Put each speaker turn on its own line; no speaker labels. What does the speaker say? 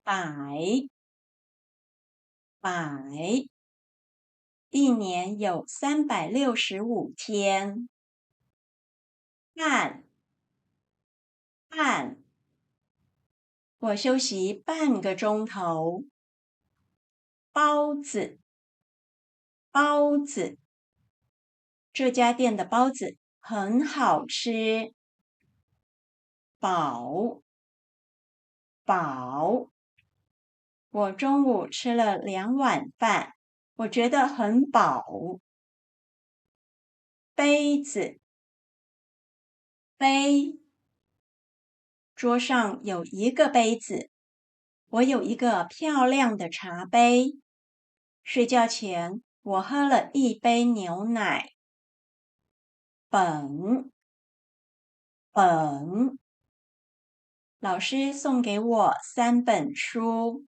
百，百，一年有365天。半，半，我休息半個鐘頭。包子，包子，這家店的包子很好吃。飽，飽，我中午吃了兩碗飯，我覺得很飽。杯子，杯，桌上有一個杯子，我有一個漂亮的茶杯。睡覺前，我喝了一杯牛奶。本，本，老師送給我三本書。